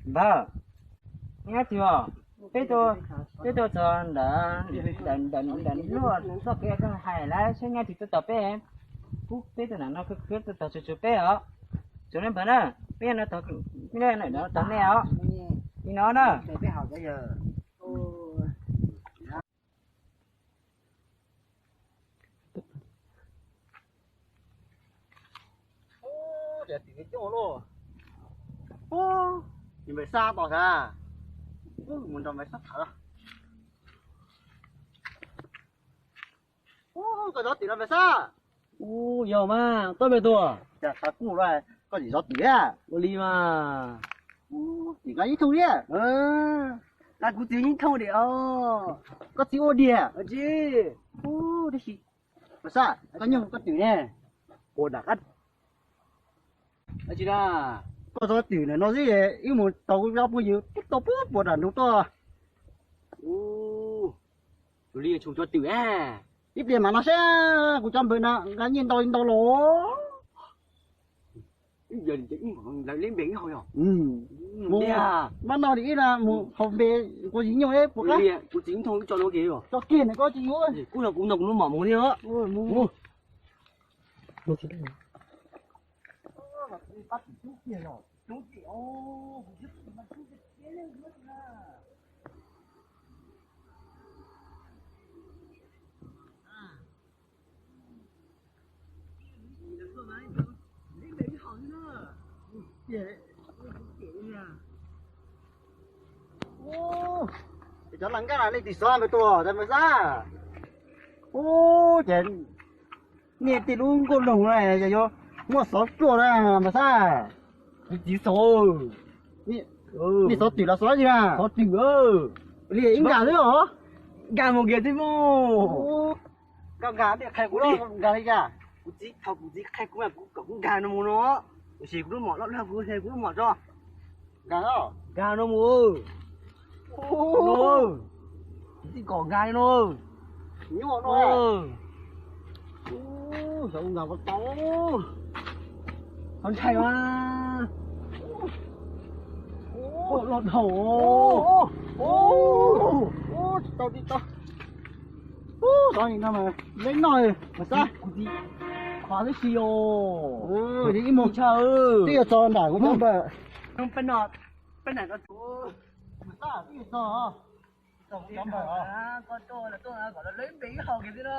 Npawg, nyob twg os, peb tuaj, peb tuaj txog ntawm, ntawm, ntawm luaj txoj kev koj hais lawm, saib nyob twg tuaj tos peb, pub peb tus nam no khwv khwv tuaj tos tsuag tsuag peb os. Tsuag na npawg na, peb no tos, peb no tos nej os. Li no na. Ub, tim Npawg Xab tos sav, mus nrog Npawg Xab tham. Ub, koj zov twm los Npawg Xab? Ub, yog mas, koj npe hu cas? Xav kuj, koj tsis zov twm thiab? Ua li mas. Ub, tim nqa ib thooj thiab. Nqa kuv txiv ib thooj diam os. Koj txiv ua diam? Ua tsis. Ub, tab sis Npawg Xab, koj nyuj koj twm ne? Ua dam qab. Tsis na, koj zov twm ntawm no xwb, wb mus tau kuv cov phooj ywg twb tau puag puag nram nroog tuaj. Ub, tus li tsum cov twm, ib pliag mam no saib kuv cov npawg no nqa nyiaj ntau li ntau los. Ib yam li ces ib npawg lawv leb npe ib hau yog. Mus, mab no li ib na mus haus npe, kuv tsis nyuaj puas qab. Kuv txiv ib thooj tso no kiag, tso kiag ntawm koj tsis yuav. Kuv no kuv no kuv lub mom mus thiab. Ub, cov las nkaj leej twg xov npawg tuaj tas Npawg Xab? Ub, ces nej tej lub nkauj loog no yog yuav muaj xov ruaj na Npawg Xab? Kuv txiv xov. Nej xov twm los xov dab tsi na? Xov twm. Li ib nkag xwb os. Nkag mus kiag thiab mog. Koj nkag, qhia kuv nkag li cas? Kuv txiv, thaum kuv txiv qhia kuv mas kuv kom kuv nkag no mus no. Tiam sis kuv lub mom loj loj kuv hla kuv lub mom tso. Nkag, nkag no mus. Kuv txiv kom nkag no. Nyuaj no. Xyov nkag puas tau. Qhov ntshai mas. Loj dhau. Tsis tau, tsis tau. Xyov li no mas leb noj mas xab. Kuv txiv qhuav tib si os. Ib mus twb yuav txog nram kuv cov npawg. Peb no, peb na, twb yuav txog. Koj tuaj los tuaj kom lawv npe ib hau kiag xwb na.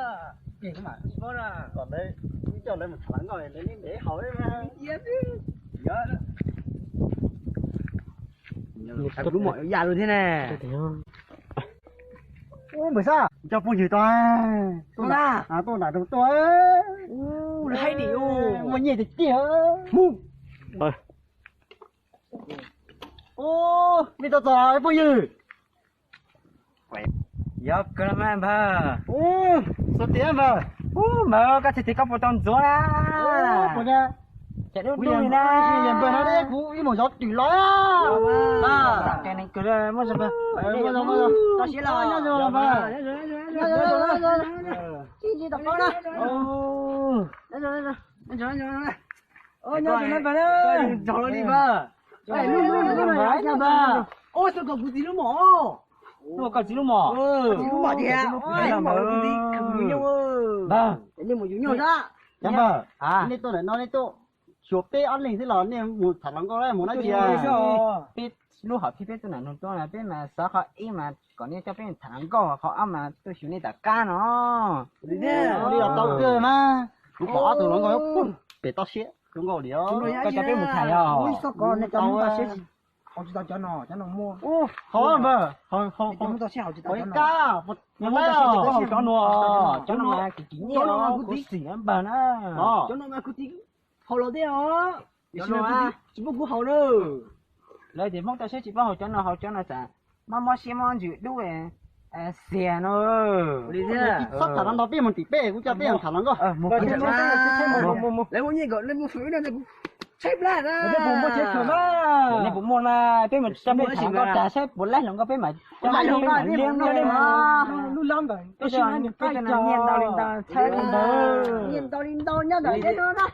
Ces kuv mam tsis paub na. Kom lawv, ib coj lawv mus tham hluas nkauj lawv npe ib hau. Yog, lub mom yuav ya lawm thiab ne. Ub, Npawg Xab, cov phooj ywg tuaj, tuaj nram roog tuaj. Ub, lawv haib dim, muaj nyiaj tiag tiag. Ub, nej tuaj txog phooj ywg. Yog kawg mas npawg. Ub, xav tias npawg. Ub, npawg, koj txiv tias koj puas tau ntxuav na? Puas na? Ces dub dub li na. Npawg no kuv ib mus zov twm los. Muaj zoo, muaj zoo. Nyob zoo npawg. Nyob zoo npawg. Npawg, ub, xwb kom kuv txiv lub mom. Koj txiv lub mom. Lub mom tiag. Npawg, npawg, nej tuaj ntawm no nej tuaj xyuas peb ob leeg xwb los nej mus tham hluas nkauj mus dab tsi? Peb lub hom phiaj peb tuaj nram nroog tuaj na, peb mas xav qhov ib mas kom nej coj peb tham hluas nkauj, qhov ob mas tuaj xyuas nej tom qab no. Li los tau kawg mas. Kuv pom ob tug hluas nkauj pem toj siab zoo nkauj li os. Koj coj peb mus tham yog? Haus tsis tau cov no, cov no muaj. Haus npawg, haus, haus, haus ib kab. Cov no, cov no mas kim kim nyiaj, kuv xim npawg na. Cov no mas kuv txiv haus los thiab os. Tsis muaj kuv haus na. Lawv tias Hmoob toj siab tsis paub haus, cov no haus, cov no xav mob mob siab mob ntsws dub xias no. Txhob tham no, peb mus tim peb, kuv coj peb mus tham hluas nkauj. Lawv muaj nyiaj kom lawv mus fwm no, kuv Peb puas muaj tsev xwm na? Nej puas muaj na? Peb mas tso peb tham nkauj tas saib puas laib hluas nkauj peb mas coj nej liab nej lub lab ntawm peb nyiaj ntau li ntau, nyiaj ntau li ntau nyob ntawm peb no na.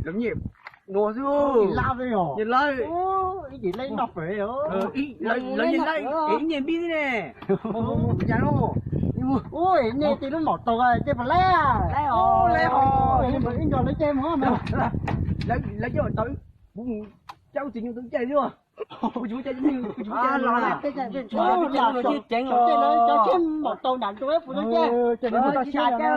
Lawv nyiaj dua xwb. Nyiaj lab, ib nyiaj npib xwb ne. Ua nej tej lub maum taus tej puas laib? Laib os. Ib nco lawv caij mus. Lawv coj tau, kuv mus cab txiv nyuj tau caij xwb. Kuv tsis muaj caij, kuv tsis muaj caij los. Cov txiv maum taus nram ntug puas tau caij? Ces lawv muab tau siab os.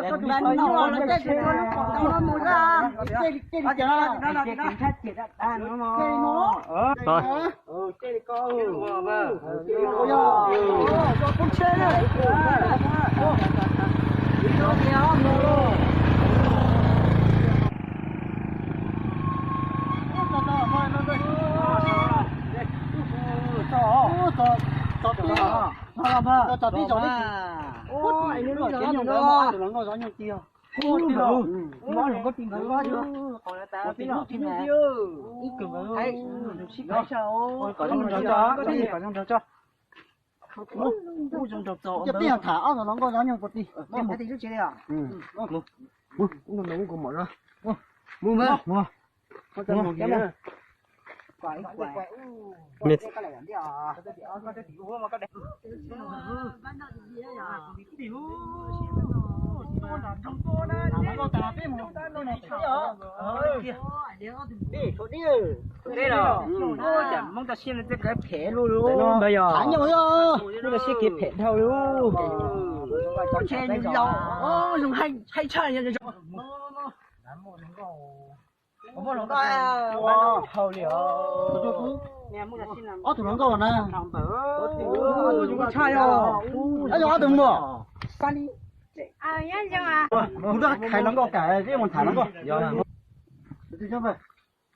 Txog tib txog li. Ua, tus hluas nkauj zov nyuj ti os. Ib kawm, kom zoo nraug tso, kom zoo nraug tso. Coj peb tham ob tug hluas nkauj zov nyuj puas ti. Mus, mus, mus, mus. Peb los, cas Hmoob tau siab no tej kev phem luj luj ntawd yog. Hmoob tau siab kev phem dhau luj. Cov tsheb zoo, zoo haib tshaj. Hau li os. Ob tug hluas nkauj na. Tshaj yog. Ob tug muaj. Kuv rov qhais hluas nkauj kam peb mus tham hluas nkauj.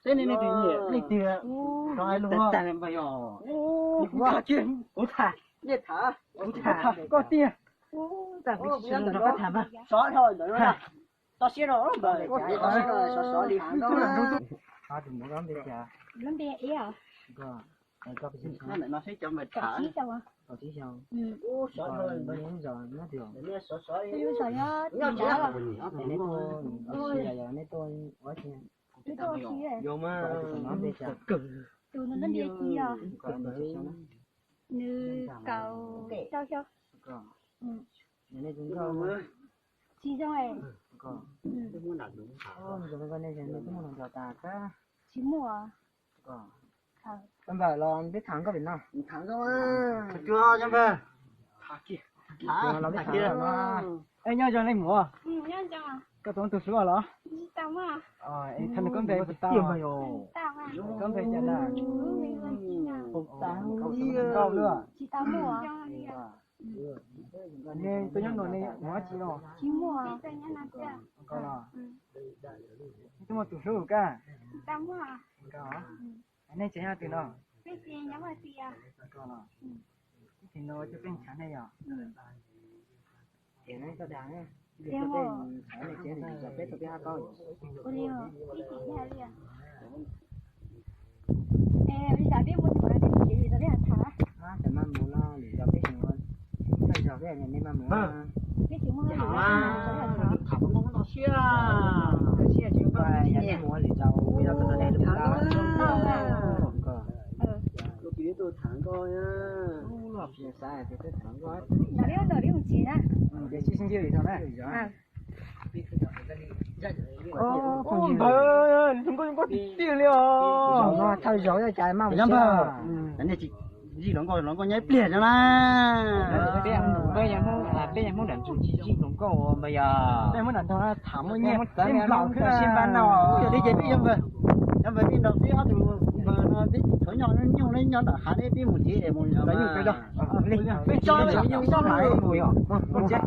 Teb nej, nej twg nyiam leej twg rov hais lus. Kuv tham, kuv tham, kuv tham koj tiag. Sov dhau ntawd, tso siab rau npawg, sov sov li. Lub npe ib os. Ntawm no seb cov npawg tham. Sov dhau ntawd, sov sov li. Tus no npe ci os. Nws kaum rau xyoo. Tsis zoo. Tsis muaj. Cov npawg los peb tham nkauj vim no. Cov npawg, los peb tham no. Nyob zoo leej muam. Koj tau tus hlub los? Es tham nws koj npe puas tau? Koj npe cas na? Nkauj luaj. Nej tuaj nyob no nej mus dab tsi no? Koj los, nej twb muaj tus hlub kab? Nej tsev nyob twg no? Koj los, ib txhis no coj peb ntshav nej yog? Ces nej txhob dag, peb tau peb hab kaub. Li cas peb mus thaum no peb mus tsev li cas peb tham? Ces maj mus no, lwm zaus peb, thawj zaug peb nej maj mus. Peb tsis muaj hauj lwm, tham no siab, siab tsis muaj, yog nej mus lwm zaus peb tuaj tham nkauj. Peb mus tsev na. Npawg, hluas nkauj zoo nkauj tiag tiag li os. Thawj zaug cas maj mus. Npawg, zij hluas nkauj, hluas nkauj nyob ib pliag no na. Peb yog Hmoob nram nroog tsis zij hluas nkauj npawg yog. Peb Hmoob nram nroog tham muaj nyiaj, peb nplaum xwb na. Yog li ces peb yog npawg, yog npawg peb nrog peb ob tug npawg no peb tsis tshua nyob nyuj, nyob nram hav, peb mus tsev es mus tso nyuj tso. Peb tso nyuj tso hav mus yom. Mus tsev.